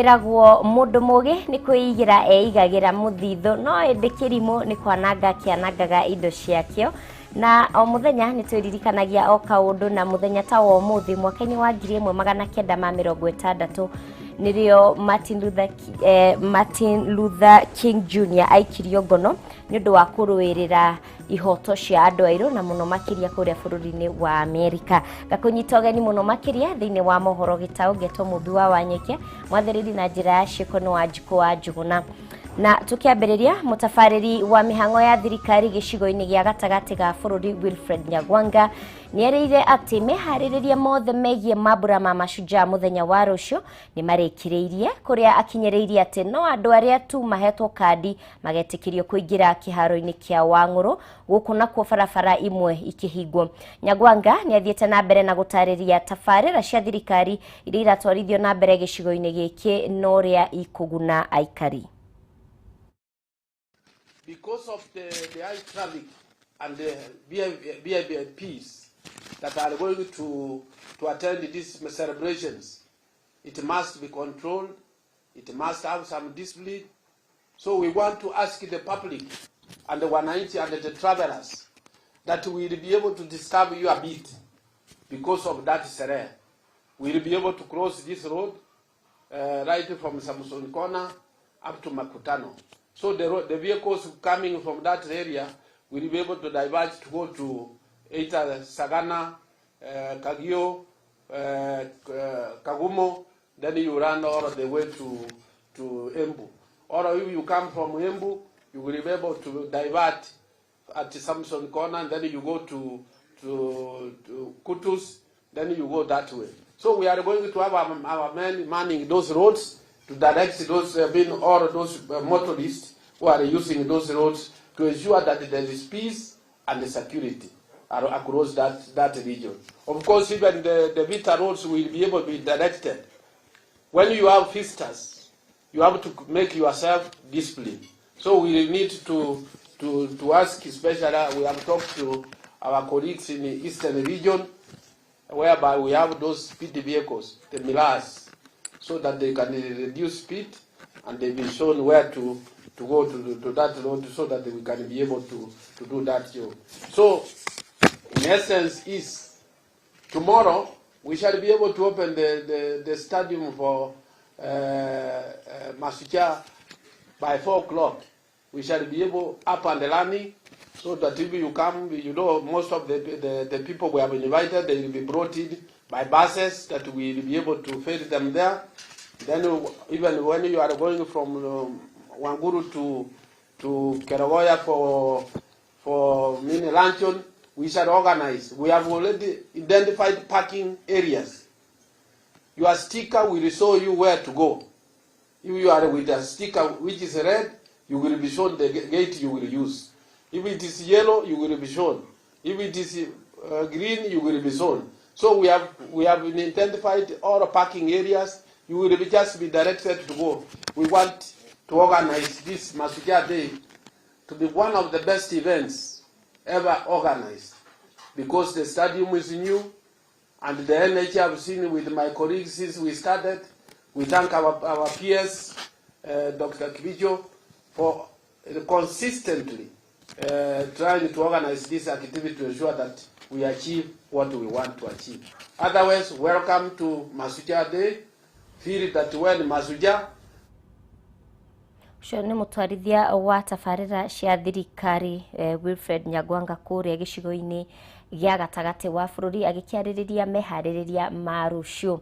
Kwĩragwo mũndũ mũgĩ nĩ kwĩigĩra eigagĩra mũthithũ, no ĩndĩ kĩrimũ nĩ kwananga kĩanangaga indo ciakĩo. Na o mũthenya nĩ twĩririkanagia o kaũndũ, na mũthenya ta wa ũmũthĩ mwaka-inĩ wa 1960 nĩrĩo Martin Luther King Jr aikirio ngono nĩ ũndũ wa kũrũĩrĩra ihoto cia andũ airũ, na mũno makĩria kũrĩa bũrũri-inĩ wa Amerika. Ngakũnyita ũgeni mũno makĩria thĩinĩ wa mohoro gĩtaũ, ngetwo Mũmbi wa Wanyeke, mwathĩrĩri na njĩra ya ciĩko nĩ wa Njukũ wa Njũgũna. Na tukiambĩrĩria, mũtabarĩri wa mĩhang'o ya thirikari gĩcigo-inĩ gĩa gatagatĩ ga bũrũri Wilfred Nyagwanga nĩerĩire atĩ meharĩrĩria mothe megiĩ mambura ma Mashujaa mũthenya wa rũciũ nĩ marĩkĩrĩirie, kũrĩa akinyĩrĩirie atĩ no andũ arĩa tu mahetwo kandi magetĩkĩrio kũingĩra kĩharo-inĩ kĩa Wang'ũrũ, gũkũ nakuo barabara imwe ikĩhingwo. Nyagwanga nĩ athiĩte na mbere na gũtarĩria tabarĩra cia thirikari iria iratwarithio na mbere gĩcigo-inĩ gĩkĩ na ũrĩa ikũguna aikari. Because of the high traffic and the VIPs that are going to attend these celebrations, it must be controlled, it must have some discipline. So we want to ask the public and the wananchi and the travelers that we will be able to disturb you a bit because of that sherehe. We will be able to cross this road right from Samson Corner up to Makutano. So the vehicles coming from that area will be able to diverge to go to either Sagana, Kagio, Kagumo, then you run all the way to Embu. Or if you come from Embu, you will be able to divert at Samson Corner, and then you go to Kutus, then you go that way. So we are going to have our men manning those roads to direct those being all those motorists who are using those roads to ensure that there is peace and security across that region. Of course, even the Vita roads will be able to be directed. When you have visitors, you have to make yourself disciplined. So we need to ask, especially we have talked to our colleagues in the eastern region, whereby we have those speed vehicles, the Miras, so that they can reduce speed and they be shown where to go to that road so that we can be able to do that job. So, in essence is, tomorrow we shall be able to open the stadium for Mashujaa by 4 o'clock. We shall be able up and running so that if you come, you know, most of the people we have invited, they will be brought in by buses that we will be able to ferry them there. Then even when you are going from Wanguru to Kerugoya for mini luncheon, we shall organize. We have already identified parking areas. Your sticker will show you where to go. If you are with a sticker which is red, you will be shown the gate you will use. If it is yellow, you will be shown. If it is green, you will be shown. So we have identified all the parking areas. You will be just be directed to go. We want to organize this Mashujaa Day to be one of the best events ever organized, because the stadium is new and the energy I've seen with my colleagues since we started. We thank our peers, Dr. Kibicho, for consistently trying to organize this activity to ensure that we achieve what we want to achieve. Otherwise, welcome to Mashujaa Day. Feel that when Mashujaa. Ũcio nĩ mũtwarithia wa tabarĩra cia thirikari Wilfred Nyagwanga kũrĩa gĩcigo-inĩ gĩa gatagatĩ wa bũrũri, agĩkĩarĩrĩria meharĩrĩria ma rũciũ.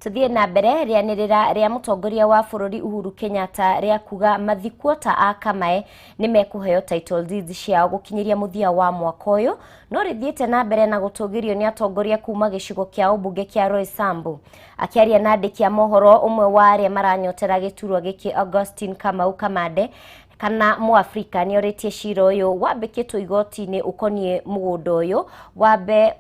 Tuthiĩ na mbere, rĩanĩrĩra rĩa mũtongoria wa bũrũri Uhuru Kenyatta rĩa kuga mathikuota a Kamae nĩ mekũheo title deeds ciao gũkinyĩria mũthia wa mwaka ũyũ no rĩthiĩte na mbere na gũtũgĩrio nĩ atongoria kuma gĩcigo kĩa ũmbunge kĩa Roysambu. Akĩaria na andĩki a mohoro, ũmwe wa arĩa maranyotera gĩturwa gĩkĩ, Augustine Kamau Kamande kana Mũafrika, nĩ orĩtie cira ũyũ wambĩkĩtwo igoti-inĩ ũkoniĩ mũgũnda ũyũ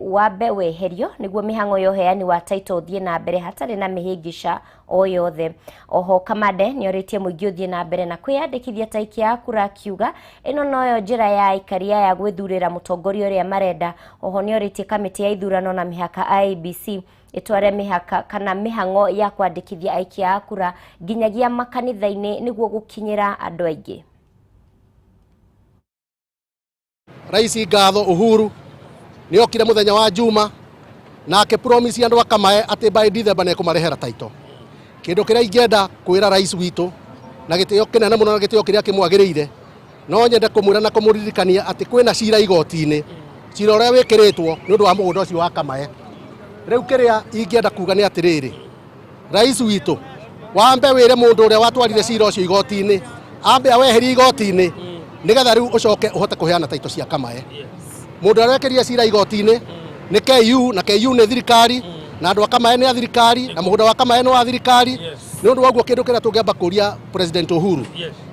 wambe weherio nĩguo mĩhang'o ya ũheani wa title ũthiĩ na mbere hatarĩ na mĩhĩngĩca o yothe. Oho Kamande nĩ orĩtie mũingĩ ũthiĩ na mbere na kwĩyandĩkithia ta aikia a kura, akiuga ĩno noyo njĩra ya aikari aya gwĩthurĩra mũtongoria ũrĩa marenda. Oho nĩ orĩtie kamĩtĩ ya ithurano na mĩhaka IEBC. Ĩtware mĩhaka kana mĩhang'o ya kwandĩkithia aikia a kura nginyagia makanitha-inĩ nĩguo gũkinyĩra andũ aingĩ. Rais ngatho Uhuru nĩ okire mũthenya wa Juma na akĩ promise andũ a Kamae atĩ by December nĩ ekũmarehera title. Kĩndũ kĩrĩa ingĩenda kwĩra rais witũ na gĩtĩo kĩnene mũno na gĩtĩo kĩrĩa kĩmwagĩrĩire, no nyende kũmwĩra na kũmũririkania atĩ kwĩna cira igoti-inĩ, cira ũrĩa wĩkĩrĩtwo nĩ ũndũ wa mũgũnda ũcio wa Kamae. Rĩu kĩrĩa ingĩenda kuga nĩ atĩrĩrĩ, rais witũ wambe wĩre mũndũ ũrĩa watwarire cira ũcio igoti-inĩ ambe aweherie igoti-inĩ nĩgetha rĩu ũcoke ũhote kũheana title cia Kamae. Mũndũ ũrĩa wekĩrire cira igoti-inĩ nĩ KU, na KU nĩ thirikari, na andũ a Kamae nĩ a thirikari, na mũgũnda wa Kamae nĩ wa thirikari. Nĩ ũndũ wa ũguo kĩndũ kĩrĩa tũngĩamba kũria President Uhuru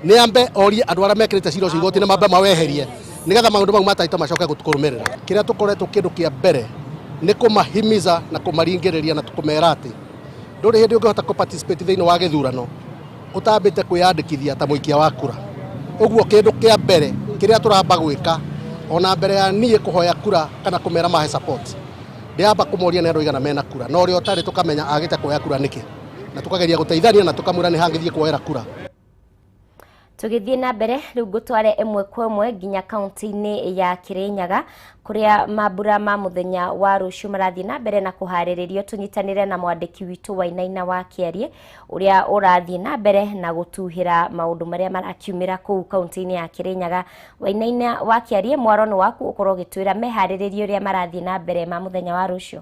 nĩ ambe orie andũ arĩa mekĩrĩte cira ũcio igoti-inĩ mambe maweherie nĩgetha maũndũ mau ma title macoke kũrũmĩrĩra. Kĩrĩa tũkoretwo kĩndũ kĩa mbere nĩ kũmahimiza na kũmaringĩrĩria na kũmera atĩ ndũrĩ hĩndĩ ũngĩhota kũ participate thĩinĩ wa gĩthurano ũtambĩte kwĩyandĩkithia ta mũikia wa kura. Ũguo kĩndũ kĩa mbere kĩrĩa tũramba gwĩka ona mbere ya niĩ kũhoya kura kana kũmera mahe support, ndĩamba kũmoria nĩ andũ aigana mena kura, na ũrĩa ũtarĩ tũkamenya agĩte kuoya kura nĩkĩ, na tũkageria gũteithania na tũkamwĩra nĩ hangĩthiĩ kuoera kura. Tũgĩthiĩ na mbere rĩu ngũtware ĩmwe kwa ĩmwe nginya kaunti-inĩ ya Kirinyaga kũrĩa mambura ma mũthenya wa rũciũ marathiĩ na mbere na kũharĩrĩrio. Tũnyitanĩre na mwandĩki witũ Wainaina wa Kĩarie ũrĩa ũrathiĩ na mbere na gũtuhĩra maũndũ marĩa marakiumĩra kũu kaunti-inĩ ya Kirinyaga. Wainaina wa Kĩarie, mwaro nĩ waku ũkorwo ũgĩtwĩra meharĩrĩrio ũrĩa marathiĩ na mbere ma mũthenya wa rũciũ.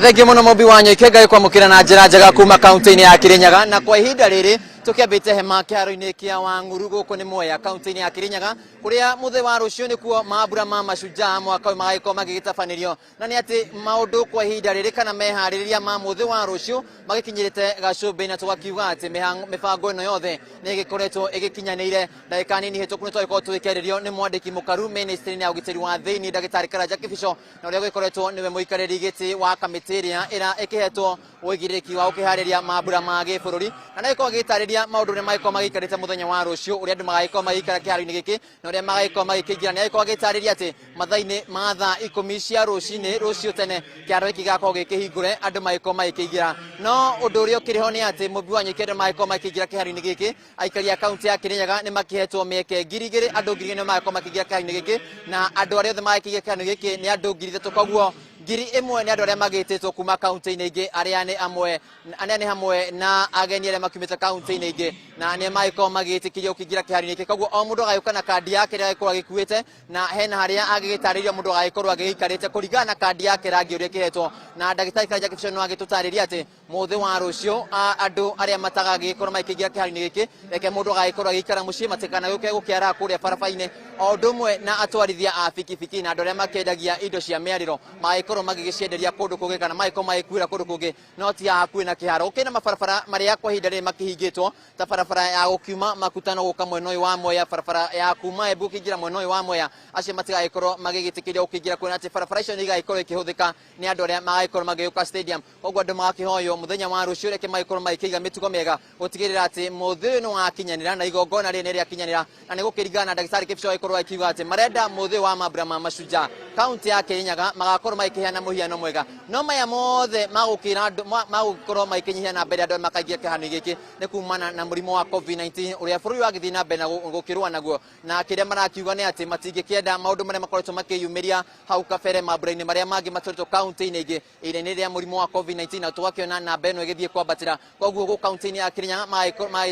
Thengiũ mũno Mũmbi wa Nyoike, Ngai kwamũkĩra na njĩra njega kuma kaunti-inĩ ya Kirinyaga. Na kwa ihinda rĩrĩ tũkĩambĩte hema kĩharo-inĩ kĩa Wang'uru gũkũ nĩ Mwea kaunti-inĩ ya Kirinyaga, kũrĩa mũthĩ wa rũciũ nĩkuo mambura ma Mashujaa mwaka ũyũ magagĩkorwo magĩgĩtabanĩrio. Na nĩ atĩ maũndũ kwa ihinda rĩrĩ kana meharĩrĩria ma mũthĩ wa rũciũ magĩkinyĩrĩte gacũmbĩ, na tũgakiuga atĩ mĩbango ĩno yothe nĩ ĩgĩkoretwo ĩgĩkinyanĩire. Ndagĩka nini hĩtũku nĩ twagĩkorwo tũgĩkĩarĩrio nĩ mwandĩki mũkaru ministry-inĩ ya ũgitĩri wa thĩinĩ ndagĩtarĩ Karanja Kĩbico, na ũrĩa gũgĩkoretwo nĩwe mũikarĩri gĩtĩ wa kamĩtĩ ĩrĩa ĩra ĩkĩhetwo ũigĩrĩrĩki wa gũkĩharĩria mambura ma gĩbũrũri, na nĩ gĩkorwo gĩgĩtarĩria maũndũ ũrĩa magĩkorwo magĩikarĩte mũthenya wa rũciũ, ũrĩa andũ magagĩkorwo magĩikara kĩharo-inĩ gĩkĩ na ũrĩa magagĩkorwo magĩkĩingĩra. Nĩ agĩkorwo agĩtarĩria atĩ mathaa-inĩ ma thaa 10 cia rũcinĩ rũciũ tene kĩharo gĩkĩ gĩgakorwo gĩkĩhingũre, andũ magĩkorwo magĩkĩingĩra. No ũndũ ũrĩa ũkĩrĩ ho nĩ atĩ Mũmbi wa Nyoike andũ magĩkorwo makĩingĩra kĩharo-inĩ gĩkĩ, aikari a kaunti ya Kirinyaga nĩ makĩhetwo mĩeke 2000, andũ 2000 nĩ magĩkorwo makĩingĩra kĩharo-inĩ gĩkĩ, na andũ arĩa othe magĩkĩingĩra kĩharo-inĩ gĩkĩ nĩ andũ 3000. Koguo 1000 nĩ andũ arĩa magĩtĩtwo kuma kaunti-inĩ ingĩ, arĩa nĩ amwe arĩa nĩ hamwe na ageni arĩa makiumĩte kaunti-inĩ ingĩ, na nĩ magĩkorwo magĩtĩkĩrio gũkĩingĩra kĩharo-inĩ gĩkĩ. Koguo o mũndũ agagĩũka na kandi yake ĩrĩa agĩkorwo agĩkuĩte, na hena harĩa agĩgĩtarĩrio mũndũ agagĩkorwo agĩgĩikarĩte kũringana na kandi yake rangi ũrĩa ĩkĩhetwo. Na ndagĩtarĩ Karanja Kĩbico no agĩtũtarĩria atĩ mũthĩ wa rũciũ andũ arĩa matagagĩkorwo magĩkĩingĩra kĩharo-inĩ gĩkĩ, reke mũndũ agagĩkorwo agĩikara mũciĩ, matikanagĩũke gũkĩara kũrĩa barabara-inĩ. O ũndũ ũmwe na atwarithia a bikibiki na andũ arĩa makĩendagia indo cia mĩarĩro magĩkorwo magĩgĩcienderia kũndũ kũngĩ kana magĩkorwo magĩkuĩra kũndũ kũngĩ, no ti haha hakuhĩ na kĩharo. Gũkĩrĩ na mabarabara marĩa kwa ihinda rĩrĩ makĩhingĩtwo, ta barabara ya gũkiuma Makutano gũka mwena ũyũ wa Mwea, barabara ya kuma Embu gũkĩingĩra mwena ũyũ wa Mwea, acio matigagĩkorwo magĩgĩtĩkĩrio gũkĩingĩra, kuona atĩ barabara icio nĩ igagĩkorwo ikĩhũthĩka nĩ andũ arĩa magagĩkorwo magĩũka stadium. Koguo andũ magakĩhoywo mũthenya wa rũciũ reke magĩkorwo magĩkĩiga mĩtugo mĩega gũtigĩrĩra atĩ mũthĩ ũyũ nĩ wakinyanĩra na igongona rĩrĩ nĩ rĩakinyanĩra. Na nĩ gũkĩringana na ndagĩtarĩ Kĩbico agĩkorwo akiuga atĩ marenda mũthĩ wa mambura ma Mashujaa kaunti ya Kirinyaga magakorwo magĩkĩheana mũhiano mwega. No maya mothe magũkĩra andũ magũkorwo magĩkĩnyihia na mbere andũ arĩa makaingĩra kĩharo-inĩ gĩkĩ nĩ kumana na mũrimũ wa COVID-19 ũrĩa bũrũri wagĩthiĩ na mbere na gũkĩrũa naguo. Na kĩrĩa marakiuga nĩ atĩ matingĩkĩenda maũndũ marĩa makoretwo makĩyumĩria hau kabere mambura-inĩ marĩa mangĩ matwarĩtwo kaunti-inĩ ingĩ ihinda-inĩ rĩa mũrimũ wa COVID-19, na tũgakĩona namba ĩno ĩgĩthiĩ kwambatĩra. Koguo gũkũ kaunti-inĩ ya Kirinyaga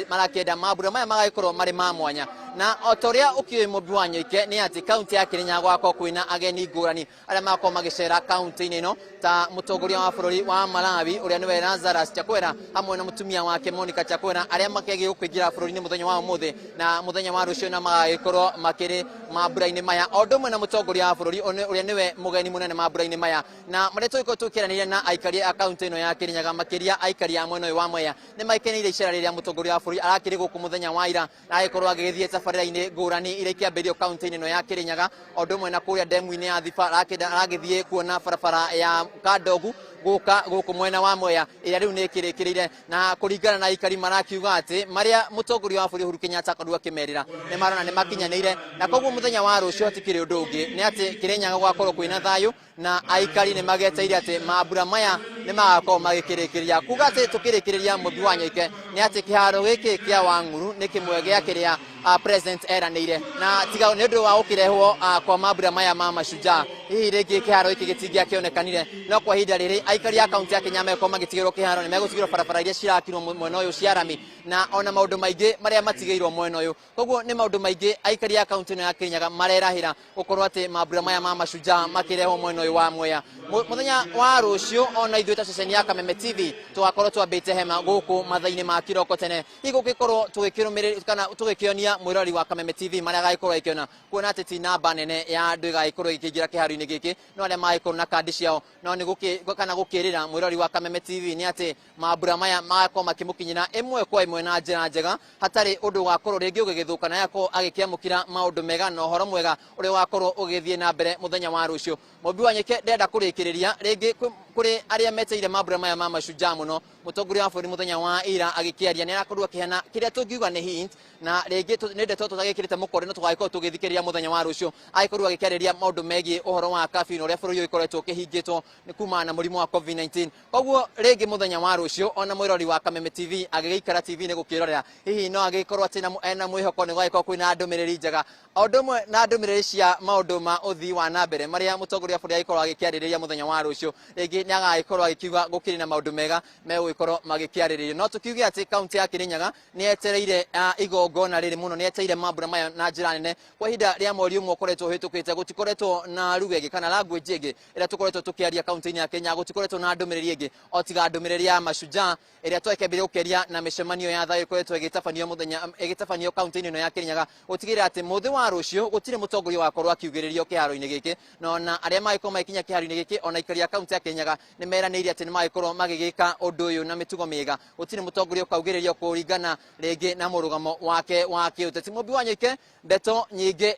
marakĩenda mambura maya magagĩkorwo marĩ ma mwanya. Na o ta ũrĩa ũkĩũĩ Mũmbi wa Nyoike nĩ atĩ kaunti ya Kirinyaga gũgakorwo kwĩna ageni ngũrani arĩa magakorwo magĩcera kaunti-inĩ ĩno, ta mũtongoria wa bũrũri wa Malawi ũrĩa nĩwe Lazarus Chakwera hamwe na mũtumia wake Monica Chakwera, arĩa makĩagĩrĩirwo kũingĩra bũrũri-inĩ mũthenya wa ũmũthĩ na mũthenya wa rũciũ, na magagĩkorwo makĩrĩ mambura-inĩ maya, o ũndũ ũmwe na mũtongoria wa bũrũri ũrĩa nĩwe mũgeni mũnene mambura-inĩ maya. Na marĩa tũgĩkorwo tũkĩaranĩria na aikari a kaunti ĩno ya Kirinyaga, makĩria aikari a mwena ũyũ wa Mwea, nĩ makeneire icera rĩrĩa mũtongoria wa bũrũri arakĩrĩ gũkũ mũthenya wa ira, na agĩkorwo agĩgĩthiĩ tabarĩra-inĩ ngũrani iria ikĩambĩrĩirio kaunti-inĩ ĩno ya Kirinyaga, o ũndũ ũmwe na kũrĩa ndemu-inĩ ya Thiba aragĩthiĩ kuona barabara ya Kandogu gũka gũkũ mwena wa Mwea ĩrĩa rĩu nĩ ĩkĩrĩkĩrĩire na kũringana na aikari marakiuga atĩ marĩa mũtongoria wa bũrũri Uhuru Kenyatta akorirwo akĩmerĩra nĩ marona nĩ makinyanĩire na koguo mũthenya wa rũciũ hatikĩrĩ ũndũ ũngĩ nĩ atĩ Kĩrĩnyaga gũgakorwo kwĩna thayũ na aikari nĩ mageteire atĩ mambura maya nĩ magakorwo magĩkĩrĩkĩria kuga atĩ tũkĩrĩkĩrĩria Mũmbi wa Nyoike nĩ atĩ kĩharo gĩkĩ kĩa Wang'uru nĩ kĩmwe gĩa kĩrĩa president eranĩire na tiga nĩ ũndũ wa gũkĩrehwo kwa mambura maya ma Mashujaa hihi rĩngĩ kĩharo gĩkĩ gĩtingĩakĩonekanire no kwa ihinda rĩrĩ aikari a kaunti ya Kenya megũkorwo magĩtigĩrwo kĩharo nĩ megũtigĩrwo barabara iria cirakirwo mwena ũyũ cia rami na ona maũndũ maingĩ marĩa matigĩirwo mwena ũyũ koguo nĩ maũndũ maingĩ aikari a kaunti ĩno ya Kĩrĩnyaga marerahĩra gũkorwo atĩ mambura maya ma Mashujaa makĩrehwo mwena ũyũ wa Mwea mũthenya wa rũciũ ona ithuĩ ta ceceni ya Kameme TV tũgakorwo twambĩte hema gũkũ mathaa-inĩ ma kĩroko tene hihi gũgĩkorwo tũgĩkĩrũmĩrĩra kana tũgĩkĩonia mwĩrori wa Kameme TV marĩa agagĩkorwo agĩkĩona kuona atĩ ti namba nene ya andũ ĩgagĩkorwo ĩkĩingĩra kĩharo-inĩ gĩkĩ no arĩa magĩkorwo na kandi ciao no nĩ kana gũkĩrĩra mwĩrori wa Kameme TV nĩ atĩ mambura maya magakorwo makĩmũkinyĩra ĩmwe kwa ĩmwe na njĩra njega hatarĩ ũndũ ũgakorwo rĩngĩ ũgĩgĩthũka na agakorwo agĩkĩamũkĩra maũndũ mega na ũhoro mwega ũrĩa ũgakorwo ũgĩthiĩ na mbere mũthenya wa rũciũ. Mũmbi wa Nyoike ndĩrenda kũrĩkĩrĩria rĩngĩ kũrĩ arĩa meteire mambura maya ma Mashujaa mũno mũtongoria wa bũrũri mũthenya wa ira agĩkĩaria nĩ arakorirwo akĩheana kĩrĩa tũngiuga nĩ hint na rĩngĩ nĩ ndeto tũtagĩkĩrĩte mũkonde no tũgagĩkorwo tũgĩthikĩrĩria mũthenya wa rũciũ agĩkorirwo agĩkĩarĩria maũndũ megiĩ ũhoro wa curfew na ũrĩa bũrũri ũyũ ũkoretwo ũkĩhingĩtwo nĩ kumana na mũrimũ wa COVID-19 koguo rĩngĩ mũthenya wa rũciũ ona mwĩrori wa Kameme TV agĩgĩikara TV-inĩ gũkĩrorera hihi no agĩkorwo atĩ ena mwĩhoko nĩ gũgagĩkorwo kwĩna ndũmĩrĩri njega o ũndũ ũmwe na ndũmĩrĩri cia maũndũ ma ũthii wa na mbere marĩa mũtongoria wa bũrũri agĩkorwo agĩkĩarĩrĩria mũthenya wa rũciũ rĩngĩ nĩ agagĩkorwo agĩkiuga gũkĩrĩ na maũndũ mega megũgĩkorwo magĩkĩarĩrĩrio no tũkiuge atĩ kaunti ya Kĩrĩnyaga nĩ yetereire igongona rĩrĩ mũno nĩ yetereire mambura maya na njĩra nene kwa ihinda rĩa mweri ũmwe ũkoretwo ũhĩtũkĩte gũtikoretwo na ruga ĩngĩ kana language ĩngĩ ĩrĩa tũkoretwo tũkĩaria kaunti-inĩ ya Kenya gũtikoretwo na ndũmĩrĩri ĩngĩ o tiga ndũmĩrĩri ya Mashujaa ĩrĩa twakĩambĩrĩria gũkĩaria na mĩcemanio ya thayũ ĩkoretwo ĩgĩtabanio mũthenya ĩgĩtabanio kaunti-inĩ ĩno ya Kĩrĩnyaga gũtigĩrĩra atĩ mũthĩ wa rũciũ gũtirĩ mũtongoria wakorwo akiugĩrĩrio kĩharo-inĩ gĩkĩ na ona arĩa magĩkorwo magĩkinya kĩharo-inĩ gĩkĩ ona aikari a kaunti ya Kĩrĩnyaga nĩ meranĩire atĩ nĩ magĩkorwo magĩgĩka ũndũ ũyũ na mĩtugo mĩega gũtirĩ mũtongoria ũkaugĩrĩrio kũringana rĩngĩ na mũrũgamo wake wa kĩũteti. Mũmbi wa Nyoike ndeto nyingĩ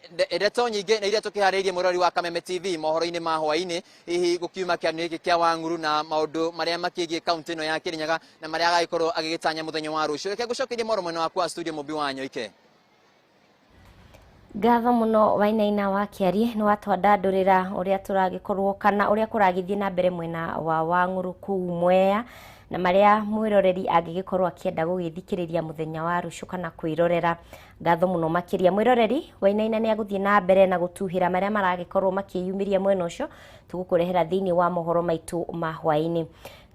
nĩ iria tũkĩharĩirie mwĩrori wa Kameme TV mohoro-inĩ ma hwaĩ-inĩ hihi gũkiuma kĩario gĩkĩ kĩa Wang'uru na maũndũ marĩa makĩgiĩ kaunti ĩno ya Kĩrĩnyaga na marĩa agagĩkorwo agĩgĩtanya mũthenya wa rũciũ. Reke ngũcokerie mohoro mwena waku wa studio Mũmbi wa Nyoike. Ngatho mũno Wainaina wa Kĩarie nĩ watwandandũrĩra ũrĩa tũragĩkorwo kana ũrĩa kũragĩthiĩ na mbere mwena wa Wang'uru kũu Mwea na marĩa mwĩroreri angĩgĩkorwo akĩenda gũgĩthikĩrĩria mũthenya wa rũciũ kana kwĩrorera. Ngatho mũno makĩria mwĩroreri Wainaina nĩ agũthiĩ na mbere na gũtuhĩra marĩa maragĩkorwo makĩyumĩria mwena ũcio tũgũkũrehera thĩinĩ wa mohoro maitũ ma hwaĩ-inĩ.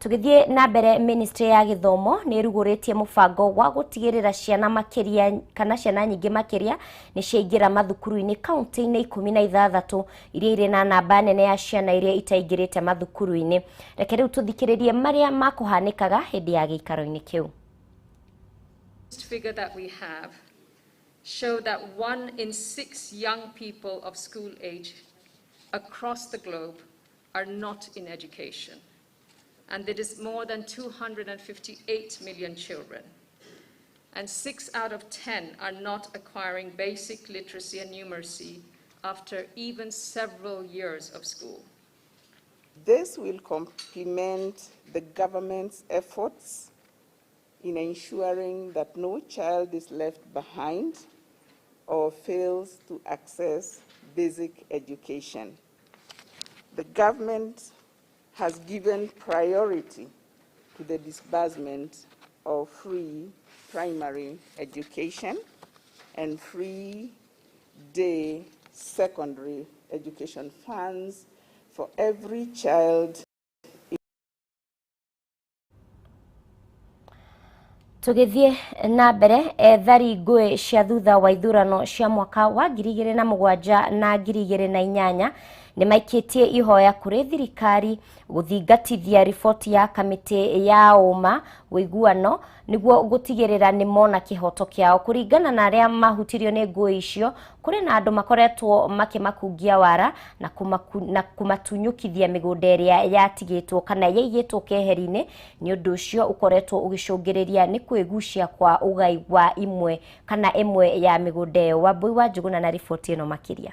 Tũgĩthiĩ na mbere, ministry ya gĩthomo nĩ ĩrugũrĩtie mũbango wa gũtigĩrĩra ciana makĩria kana ciana nyingĩ makĩria nĩ ciaingĩra mathukuru-inĩ kaunti-inĩ 16 iria irĩ na namba nene ya ciana iria itaingĩrĩte mathukuru-inĩ. Reke rĩu tũthikĩrĩrie marĩa makũhanĩkaga hĩndĩ ya gĩikaro-inĩ kĩu. Figure that we have show that 1 in 6 young people of school age across the globe are not in education. And it is more than 258 million children. And 6 out of 10 are not acquiring basic literacy and numeracy after even several years of school. This will complement the government's efforts in ensuring that no child is left behind or fails to access basic education. The government has given priority to the disbursement of free primary education and free day secondary education funds for every child. Tũgĩthiĩ na mbere, ethari ngũĩ cia thutha wa ithurano cia mwaka wa 2007 na 2008 nĩ maikĩtie ihoya kũrĩ thirikari gũthingatithia riboti ya kamĩtĩ ya ũma ũiguano nĩguo gũtigĩrĩra nĩ mona kĩhoto kĩao. Kũringana na arĩa mahutirio nĩ ngũĩ icio, kũrĩ na andũ makoretwo makĩmakungia wara na kũmatunyũkithia mĩgũnda ĩrĩa yatigĩtwo kana yaigĩtwo keheri-inĩ. Nĩ ũndũ ũcio ũkoretwo ũgĩcũngĩrĩria nĩ kwĩgucia kwa ũgai wa imwe kana ĩmwe ya mĩgũnda ĩyo. Wambui wa Njũgũna na riboti ĩno makĩria.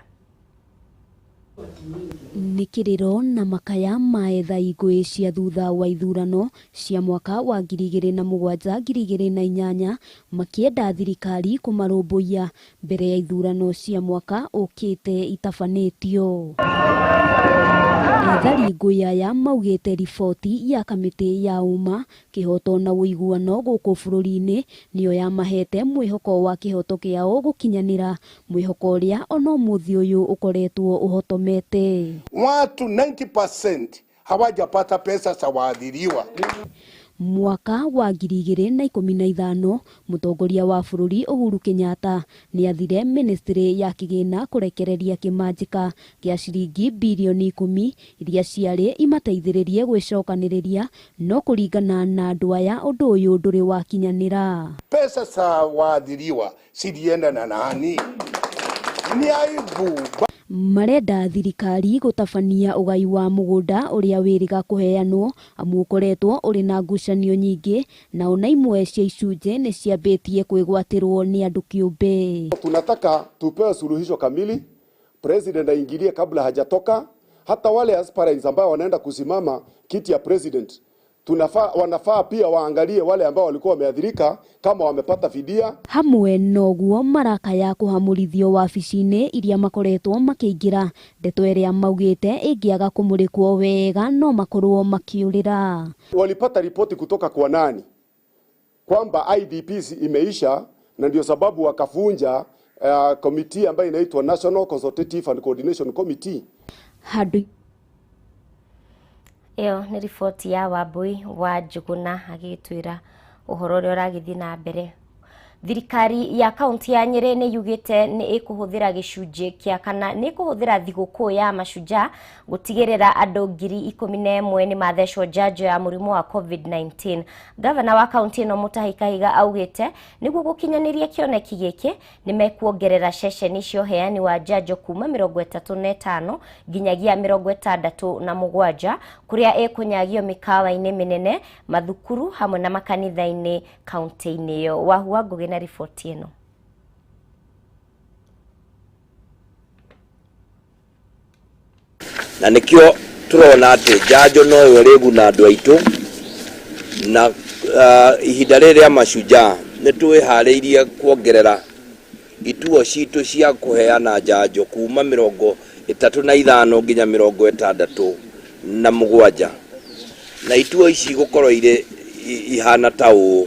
Nĩ kĩrĩro na makaya ma ethari ngũĩ cia thutha wa ithurano cia mwaka wa 2007 2008 makĩenda thirikari kũmarũmbũiya mbere ya ithurano cia mwaka ũkĩte itabanĩtio. Ethari ngũĩ aya maugĩte riboti ya kamĩtĩ ya ũma kĩhoto na ũiguano gũkũ bũrũri-inĩ nĩyo yamahete mwĩhoko wa kĩhoto kĩao gũkinyanĩra, mwĩhoko ũrĩa ona ũmũthĩ ũyũ ũkoretwo ũhotomete. Watu 90% hawajapata pesa za waadhiriwa. Mwaka wa 2015 mũtongoria wa bũrũri Uhuru Kenyatta nĩathire ministry ya kĩgĩna kũrekereria kĩmanjĩka kĩa ciringi birioni 10 iria ciarĩ imateithĩrĩrie gwĩcokanĩrĩria, no kũringana na andũ aya ũndũ ũyũ ndũrĩ wakinyanĩra. Pesa za waadhiriwa zilienda na nani? Ni aibu. Marenda thirikari gũtabania ũgai wa mũgũnda ũrĩa wĩrĩga kũheanwo amu ũkoretwo ũrĩ na ngucanio nyingĩ na ona imwe cia icunjĩ nĩ ciambĩtie kwĩgwatĩrwo nĩ andũ kĩũmbe. Tunataka tupewe suluhisho kamili, president aingilie kabla hajatoka. Hata wale aspirants ambao wanaenda kusimama kiti ya president wanafaa pia waangalie wale ambao walikuwa wameathirika kama wamepata fidia. Hamwe noguo marakaya kũhamũrithio wabici-inĩ iria makoretwo makĩingĩra, ndeto ĩrĩa maugĩte ĩngĩaga kũmũrĩkwo wega no makorwo makĩũrĩra. Walipata ripoti kutoka kwa nani kwamba IDPs imeisha, na ndio sababu wakafunja committee ambayo inaitwa National Consultative and Coordination Committee. Handũ Ĩyo nĩ riboti ya Wambui wa Njuguna agĩtwĩra ũhoro ũrĩa ũragĩthiĩ na mbere. Thirikari ya kaunti ya Nyĩrĩ nĩ yugĩte nĩ ĩkũhũthĩra gĩcunjĩ kĩa kana nĩ ĩkũhũthĩra thigũkũ ya mashujaa gũtigĩrĩra andũ 11,000 nĩ mathecwo njanjo ya mũrimũ wa COVID-19. Gavana wa kaunti ĩno Mutahi Kahiga augĩte nĩguo gũkinyanĩria kĩoneki gĩkĩ nĩ mekuongerera ceceni cia ũheani wa njanjo kuma 35 nginyagia 67 kũrĩa ĩkũnyagio mĩkawa-inĩ mĩnene, mathukuru hamwe na makanitha-inĩ kaunti-inĩ ĩyo. Wahua Ngũgĩ na riboti ĩno. Na nikio turona ati njanjo no yo rĩguna andũ aitũ, na ihinda rĩrĩ rĩa mashujaa nĩ twĩharĩirie kuongerera ituo citũ cia kũheana njanjo kuma 35 nginya 67, na ituo ici gũkorwo irĩ ihana ta ũũ: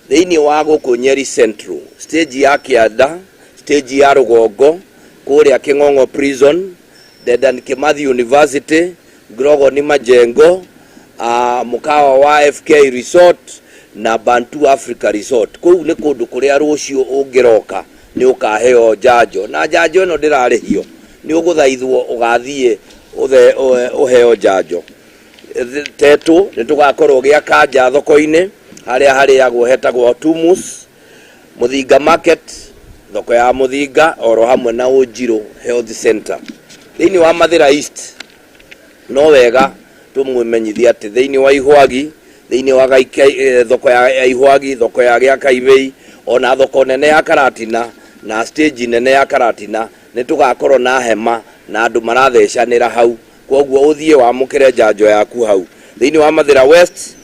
thĩinĩ wa gũkũ Nyeri Central, stage ya Kĩanda, stage ya Rũgongo, kũrĩa Kĩng'ong'o Prison, Dedan Kimathi University, Grogoni Majengo, mũkawa wa FK Resort na Bantu Africa Resort. Kũu nĩ kũndũ kũrĩa rũciũ ũngĩroka nĩ ũkaheo njanjo, na njanjo ĩno ndĩrarĩhio, nĩ ũgũthaithwo ũgathiĩ ũheo njanjo. Tetũ nĩ tũgakorwo gĩa kanja thoko-inĩ harĩa harĩagwo hetagwo Tumus, Mũthinga Market, thoko ya Mũthinga, oro hamwe na Ũnjirũ Health Center. Thĩinĩ wa Mathĩra East no wega tũmũmenyithie atĩ thĩinĩ wa Ihwagi, thĩinĩ wa thoko ya Ihwagi, thoko ya Gĩakaibei, ona thoko nene ya Karatina na stage nene ya Karatina nĩ tũgakorwo na hema na andũ marathecanĩra hau, koguo ũthiĩ wamũkĩre njanjo yaku hau. Thĩinĩ wa Mathĩra West,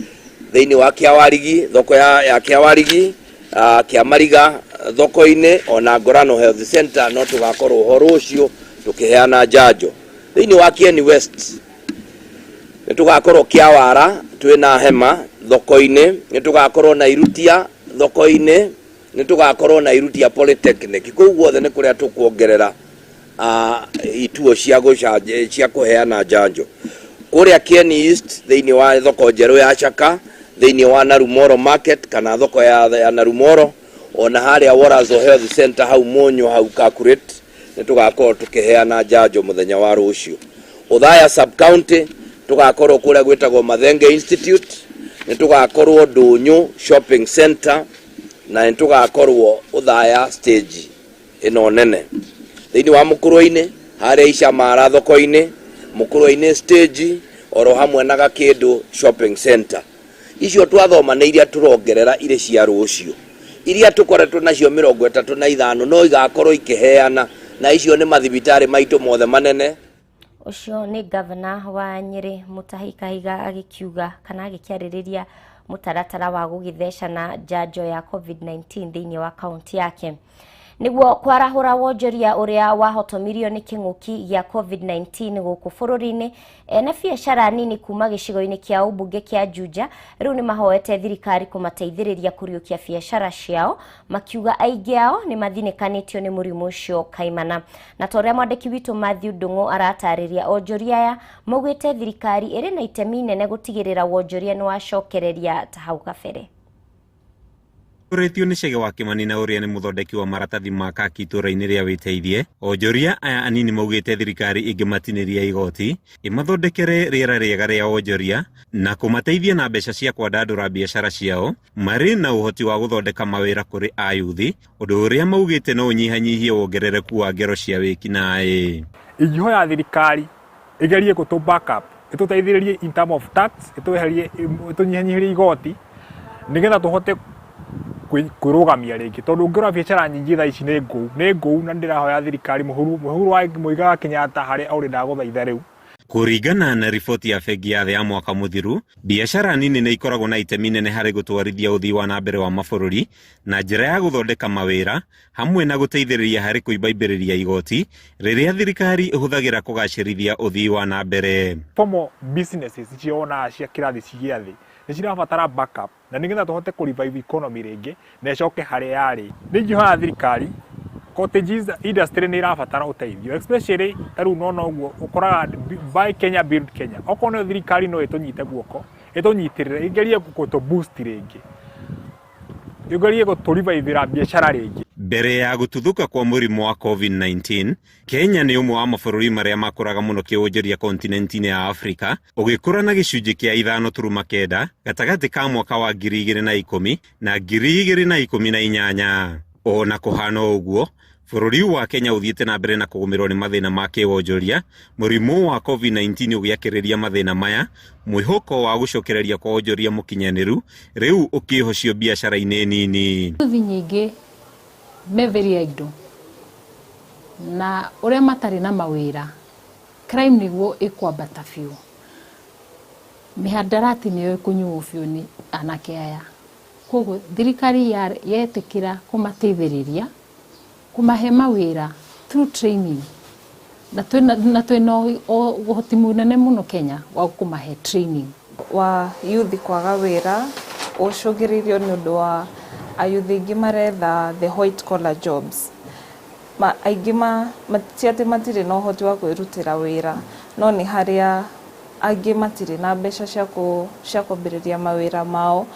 thĩinĩ wa Kĩawarigi, thoko ya Kĩawarigi, Kĩamariga thoko-inĩ, ona Ngorano Health Center no tũgakorwo ho rũciũ tũkĩheana njanjo. Thĩinĩ wa Kieni West nĩ tũgakorwo Kĩawara twĩna hema thoko-inĩ, nĩ tũgakorwo na Irutia thoko-inĩ, nĩ tũgakorwo na Irutia Polytechnic. Kũu guothe nĩ kũrĩa tũkuongerera ituo cia kũheana njanjo. Kũrĩa Kieni East thĩinĩ wa thoko njerũ ya Chaka, thĩinĩ wa Narumoro Market kana thoko ya Narumoro, ona harĩa Worazo Health Center hau Mũnyũ hau Kakuret nĩ tũgakorwo tũkĩheana njanjo mũthenya wa rũciũ. Othaya sub county tũgakorwo kũrĩa gwĩtagwo Mathenge Institute, nĩ tũgakorwo Ndũnyũ Shopping Center, na nĩ tũgakorwo Othaya stage ĩno nene. Thĩinĩ wa Mũkũrwe-inĩ harĩa Icamara thoko-inĩ, Mũkũrwe-inĩ stage oro hamwe na Gakĩndũ Shopping Center. Icio twathoma nĩ iria tũrongerera irĩ cia rũciũ. Iria tũkoretwo nacio 35 no igakorwo ikĩheana, na icio nĩ mathibitarĩ maitũ mothe manene. Ũcio nĩ gavana wa Nyĩrĩ Mutahi Kahiga agĩkiuga kana agĩkĩarĩrĩria mũtaratara wa gũgĩthecana njanjo ya COVID-19 thĩinĩ wa kaunti yake. Nĩguo kwarahũra wonjoria ũrĩa wahotomirio nĩ kĩng'ũki gĩa COVID-19 gũkũ bũrũri-inĩ, ene biacara nini kuma gĩcigo-inĩ kĩa ũmbunge kĩa Juja rĩu nĩ mahoete thirikari kũmateithĩrĩria kũriũkia biacara ciao, makiuga aingĩ ao nĩ mathinĩkanĩtio nĩ mũrimũ ũcio kaimana. Na ta ũrĩa mwandĩki witũ Matthew Ndung'u aratarĩria, onjoria aya maugĩte thirikari ĩrĩ na itemi inene gũtigĩrĩra wonjoria nĩ wacokereria ta hau kabere. Ũrĩtio nĩ Chege wa Kĩmani na ũrĩa nĩ mũthondeki wa maratathi ma kaki itũra-inĩ rĩa Wĩteithie, onjoria aya anini maugĩte thirikari ĩngĩmatinĩria igoti, ĩmathondekere rĩera rĩega rĩa wonjoria na kũmateithia na mbeca cia kwandandũra biacara ciao, marĩ na ũhoti wa gũthondeka mawĩra kũrĩ ayuthi, ũndũ ũrĩa maugĩte no ũnyihanyihie wongerereku wa ngero cia wĩkinaĩ. Ingĩhoya thirikari ĩgerie gũtũ back up, ĩtũteithĩrĩrie in term of tax, ĩtweherie, ĩtũnyihanyihĩrie igoti nĩgetha tũhote kwĩrũgamia rĩngĩ, tondũ ũngĩrora biacara nyingĩ thaa ici nĩ ngũu, na ndĩrahoya thirikari mũhuru wa Mũigai wa Kenyatta harĩa ũrĩ ndagũthaitha rĩu. Kũringana na riboti ya bengi ya thĩ ya mwaka mũthiru, biacara nini nĩ ikoragwo na itemi nene harĩ gũtwarithia ũthii wa na mbere wa mabũrũri na njĩra ya gũthondeka mawĩra hamwe na gũteithĩrĩria harĩ kũimbaimbĩrĩria igoti rĩrĩa thirikari ĩhũthagĩra kũgacĩrithia ũthii wa na mbere. Formal businesses icio wonaga cia kĩrathi cia thĩ nĩ cirabatara backup na nĩgetha tũhote kũ revive economy rĩngĩ na ĩcoke harĩa yarĩ. Nĩ ingĩhoya thirikari, cottage industry nĩ ĩrabatara ũteithio, especially ta rĩu nona ũguo ũkoraga buy Kenya build Kenya, okorwo nĩ thirikari no ĩtũnyite guoko ĩtũnyitĩrĩre ĩgerie gũtũ boost rĩngĩ, ĩgerie gũtũ revive biacara rĩngĩ. Mbere ya gũtuthũka kwa mũrimũ wa COVID-19, Kenya nĩ ũmwe wa mabũrũri marĩa makũraga mũno kĩwonjoria kontinenti-inĩ ya Afrika, ũgĩkũra na gĩcunjĩ kĩa 5.9 gatagatĩ ka mwaka wa 2010 na 2018. Ona kũhana ũguo, bũrũri wa Kenya ũthiĩte na mbere na kũgũmĩrwo nĩ mathĩna ma kĩwonjoria, mũrimũ wa COVID-19 ũgĩakĩrĩria mathĩna maya, mwĩhoko wa gũcokereria kwa wonjoria mũkinyanĩru rĩu ũkĩhocio biacara-inĩ nini. Yuthi nyingĩ metheria indo na ũrĩa matarĩ na mawĩra, crime nĩguo ĩkwambata biũ, mĩhandarati nĩyo ĩkũnyuo biũ nĩ anake aya. Koguo thirikari yetĩkĩra kũmateithĩrĩria kũmahe mawĩra through training, na twĩna ũhoti mũnene mũno Kenya wa kũmahe training. Wa yuthi kwaga wĩra ũcũngĩrĩirio nĩ ũndũ wa ayuthi aingĩ maretha the white collar jobs. Aingĩ ti atĩ matirĩ na ũhoti wa kwĩrutĩra wĩra, no nĩ harĩa angĩ matirĩ na mbeca cia kwambĩrĩria mawĩra mao,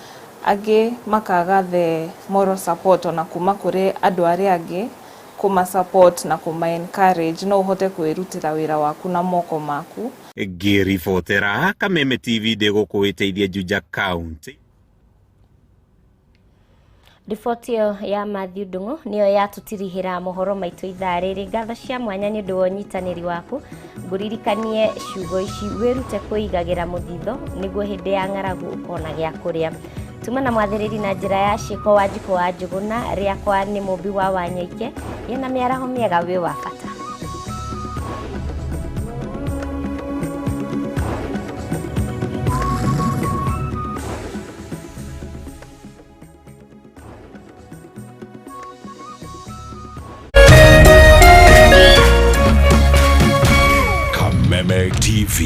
angĩ makaga the moral support ona kuma kũrĩ andũ arĩa angĩ kũma support na kũma encourage no ũhote kwĩrutĩra wĩra waku na moko maku. Ngĩribotera Kameme TV ndĩ gũkũ Wĩteithie Juja County. Riboti ĩyo ya Matthew Ndung'u nĩyo yatũtirihĩra mohoro maitũ ithaa rĩrĩ. Ngatho cia mwanya nĩ ũndũ wa ũnyitanĩri waku. Ngũririkanie ciugo ici, wĩrute kwĩigagĩra mũthitho nĩguo hĩndĩ ya ng'aragu ũkona gĩa kũrĩa. Tuma na mwathĩrĩri na njĩra ya ciĩko wa Njiko wa Njũgũna, rĩakwa nĩ Mũmbi wa Wanyoike, yena mĩaraho mĩega wĩ wa bata. Kameme TV.